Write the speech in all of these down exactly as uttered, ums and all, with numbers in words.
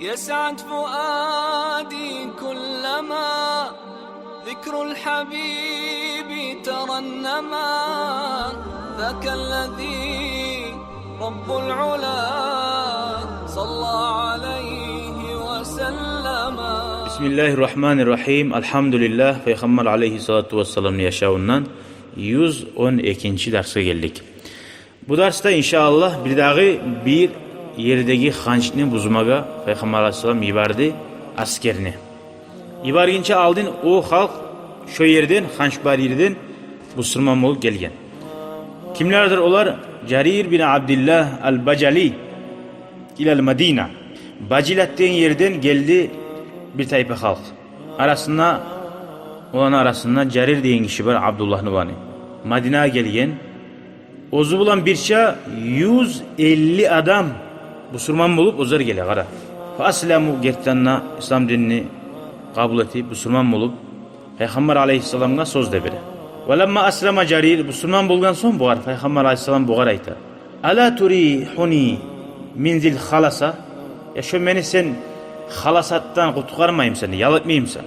يسعد فؤادي كلما ذكر الحبيب ترنما، ذاك الذي رب العلا صلى عليه وسلم. بسم الله الرحمن الرحيم. الحمد لله. Пайхаммар алайгьиссалату вассаламны яшавундан юз он экинчи дарсгъа гелдик. Бу дарсда, иншааллагь, бирдагъы бир ердеги ханчны бузмагъа Пайхаммар алайгьиссалам йиберди аскерни. Йибергинче алдын о халкъ шо ерден, ханч бар ерден бусурман болуп гелген. Кимлердир олар? Жарир бин Абдиллагь ал-Бажали илал Мадина. Бажил ат деген ерден гелди бир тайпа халкъ. Арасында, оланы арасында Жарир деген гиши бар, Абдуллагьны уланы. Мадинагъа гелген. Оьзю булан бирче юз элли адам бусурман болуп, оьзлер геле, къара. Фа асламу, гертиден де ислам динни къабул этип, бусурман болуп, Пайхаммар алайгьиссаламгъа сёз де бере. Ва ламма аслама Жарир, бусурман болгъан сонг бугъар, Пайхаммар алайгьиссалам бугъар айта: «Ала турихуни мин зил халаса?» Я, шо мени сен халасатдан къутгъармаймысан, ял этмеймисен?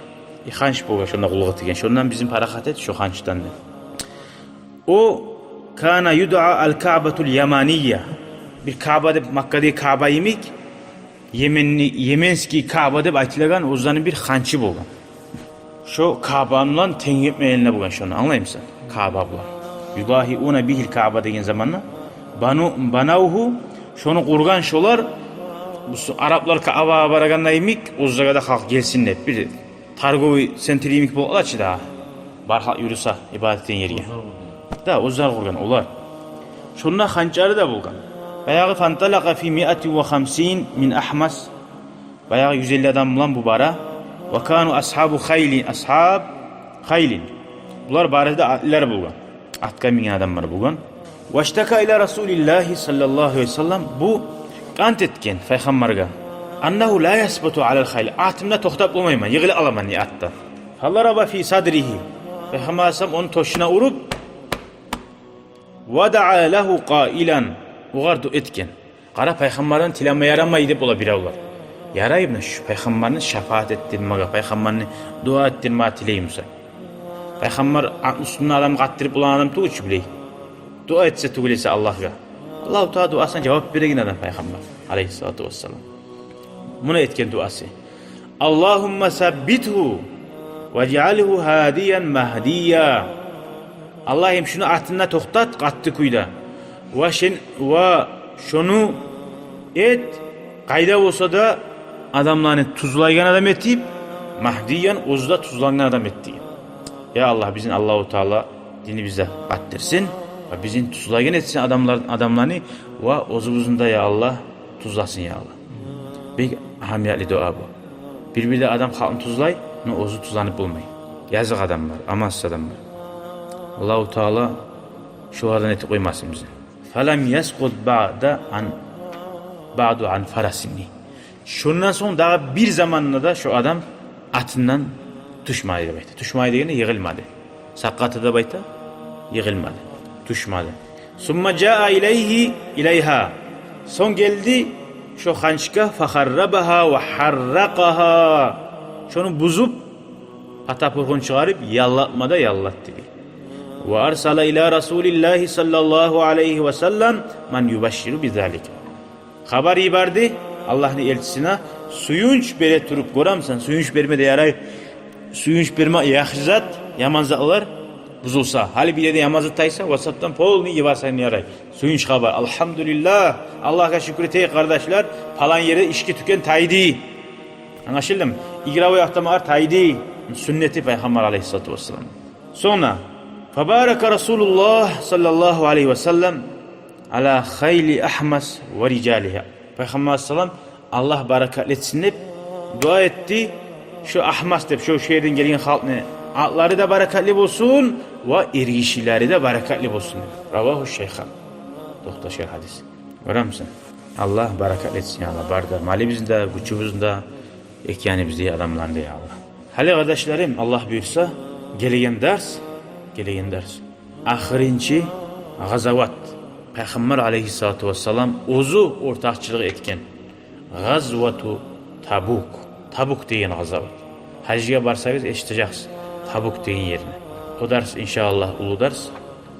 Э, ханч болгъан шонда къуллукъ этеген, шондан бизин парахат эт, шо ханчдан, деп. О, кана юдъа ал-Каъбатул Ямания. Бир Каъба деп, Маккадагъы Каъба йимик, Йеменни, Йеменский Каъба деп айтылагъан оьзлени бир ханчы болгъан. Шо Каъба булан тенг этмегенлер болгъан шону, англаймысан? Каъба булан. Юдахиуна бигьил Каъба деген заманда, бану, банавгьу, шону къургъан шолар, бу с-, араплар Каъбагъа барагъанда йимик, оьзлеге де халкъ гелсин деп, бир торговый центр йимик болуп къала чы дагъы. Бар халкъ юрюсе ибадат этеген ерге. Да, оьзлер къургъан олар. Шонда ханчлары да болгъан. Баягъы, фанталакъа фи миатин ва хамсин мин ахмас. Баягъы юз элли адам булан бу бара. Ва кану асгьабу хайлин, асгьаб хайлин. Булар бары да атлылар болгъан. Атгъа минген адамлар болгъан. Ваштака ила Расулиллагьи саллаллагьу алайгьи ва саллам, бу ант этген Пайхаммаргъа. Аннагьу ла ясбуту алал хайл, атымда токътап болмайман, йыгъылып къаламан дей атдан. Фадараба фи садригьи, Пайхаммар алайгьиссалам ону тёшюне уруп, ва даа лагьу къаилан, огъар дуа этген. Къара, Пайхаммардан тилеме ярамай деп бола биревлер. Ярай, муна шу Пайхаммарны шапаат этдирмеге, Пайхаммарны дуа этдирмеге тилеймиса. Пайхаммар атны уьстюнде адам къатдырып болагъан адам тюгюл чю, билей. Дуа этсе тюгюл эсе Аллагьгъа, Аллагьу Таала дуасына жавап береген адам Пайхаммар алайгьиссалату вассалам. Муна этген дуасы: «Аллагьумма саббитгьу важъалгьу гьадиян магьдия». Аллагьым, шуну атында токътат къатты кюйде. Ва шен, ва шону эт, къайда болса да, адамланы тюзлейген адам этип, магьдиян, оьзю де тюзленген адам эт деген. Я Аллагь, бизин Аллагьу Таала динибизде къатдырсын ва бизин тюзлейген этсин адамлар, адамланы, ва оьзюбюзню де, я Аллагь, тюзлесин, я Аллагь. Бек агьамиятлы дуа бу. Бир-бирде адам халкъны тюзлей, но оьзю тюзленип болмай. Языкъ адамлар, амалсыз адамлар. Аллагьу Таала шолардан этип къоймасын бизин. Фалам яскъут баъда ан, баъду ан фарасини. Шондан сонг дагъы бир заманда да шо адам атындан тюшмеди деп айта. Тюшмеди дегенде йыгъылмады. Сакъаты деп айта, йыгъылмады, тюшмеди. Сумма жаа илайгьи, илайгьа. Сонг гелди шо ханчгъа, фахаррабагьа ва гьарракъагьа. Шону бузуп, пата-пургъун чыгъарып, яллатма да яллатды дей. Ва арсала ила Расулиллагьи саллаллагьу алайгьи ва саллам ман юбашширу бизалик. Хабар йиберди Аллагьны элчисине, сююнч бере туруп, гёремисен, сююнч берме де ярай. Сююнч берме яхшы зат, яман затлар бузулса. Гьали бир ерде яман зат тайса, ватсапдан полный йиберсенг ярай. Сююнч хабар. Алгьамдулиллагь, Аллагьгъа шюкюр этейик, къардашлар, палан ерде ички тюкен тайды. Англашылдымы? Игровой автоматлар тайды. Сюннети Пайхаммар алайгьиссалату вассалам. Сонг, фабарака Расулуллагь саллаллагьу алайгьи ва саллам ала хайли Ахмас ва рижалигьа. Пайхаммар салам, Аллагь баракатлы этсин деп дуа этди. Шо Ахмас деп, шо, шо ерден гелген халкъны атлары да баракатлы болсун ва эргишилери де баракатлы болсун деп. Равагьу шайхан. Токъташгъан гьадис. Гёремисен? Аллагь баракатлы этсин, я Аллагь, бары да малыбызны да, гючюбюзню де, эки яныбызда адамланы да, я Аллагь. Гьали, къардашларым, Аллагь буюрса, гелеген дарс, гелеген дарс ахырынчы гъазават, Пайхаммар алайгьиссалату вассалам оьзю ортакъчылыкъ этген, гъазвату Табук. Табук деген къазават. Гьажгъа барсагъыз, эшитежексиз Табук деген ерни. О дарс, иншааллагь, уллу дарс.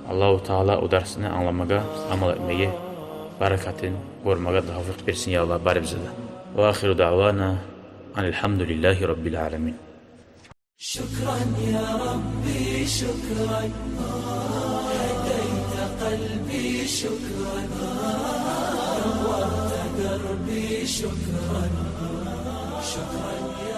Аллагьу Таала о дарсны англамагъа, амал этмеге, баракатын гёрмеге тавфикъ берсин, я Аллагь, барыбызгъа да. Ва ахиру даъвана анил гьамдулиллагьи раббил аламин. شكرا يا ربي، شكرا. هديت قلبي، شكرا. نورت دربي، شكرا. شكرا